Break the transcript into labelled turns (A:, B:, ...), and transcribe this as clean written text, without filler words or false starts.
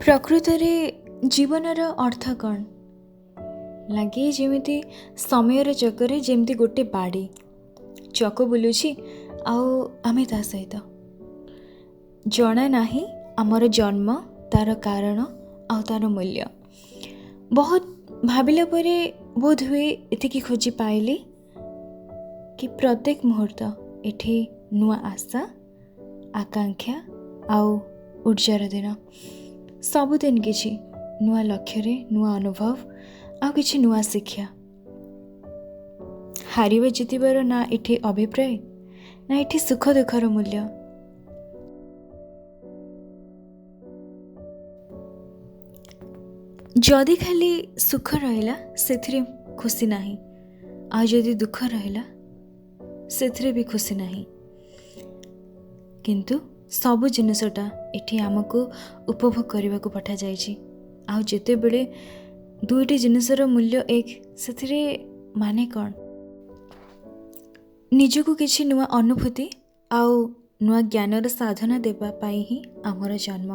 A: ପ୍ରକୃତରେ ଜୀବନର ଅର୍ଥ କ'ଣ ଲାଗେ? ଯେମିତି ସମୟର ଚକରେ ଯେମିତି ଗୋଟେ ବାଡ଼ି ଚକ ବୁଲୁଛି ଆଉ ଆମେ ତା ସହିତ। ଜଣା ନାହିଁ ଆମର ଜନ୍ମ, ତା'ର କାରଣ ଆଉ ତା'ର ମୂଲ୍ୟ। ବହୁତ ଭାବିଲା ପରେ ବୋଧ ହୁଏ ଏତିକି ଖୋଜି ପାଇଲି କି ପ୍ରତ୍ୟେକ ମୁହୂର୍ତ୍ତ ଏଠି ନୂଆ ଆଶା, ଆକାଂକ୍ଷା ଆଉ ଉର୍ଜାର ଦିନ। ସବୁଦିନ କିଛି ନୂଆ ଲକ୍ଷ୍ୟରେ, ନୂଆ ଅନୁଭବ ଆଉ କିଛି ନୂଆ ଶିକ୍ଷା। ହାରିବା ଜିତିବାର ନା ଏଠି ଅଭିପ୍ରାୟ, ନା ଏଠି ସୁଖ ଦୁଃଖର ମୂଲ୍ୟ। ଯଦି ଖାଲି ସୁଖ ରହିଲା ସେଥିରେ ଖୁସି ନାହିଁ, ଆଉ ଯଦି ଦୁଃଖ ରହିଲା ସେଥିରେ ବି ଖୁସି ନାହିଁ। କିନ୍ତୁ ସବୁ ଜିନିଷଟା ଏଠି ଆମକୁ ଉପଭୋଗ କରିବାକୁ ପଠାଯାଇଛି। ଆଉ ଯେତେବେଳେ ଦୁଇଟି ଜିନିଷର ମୂଲ୍ୟ ଏକ, ସେଥିରେ ମାନେ କ'ଣ? ନିଜକୁ କିଛି ନୂଆ ଅନୁଭୂତି ଆଉ ନୂଆ ଜ୍ଞାନର ସାଧନା ଦେବା ପାଇଁ ହିଁ ଆମର ଜନ୍ମ।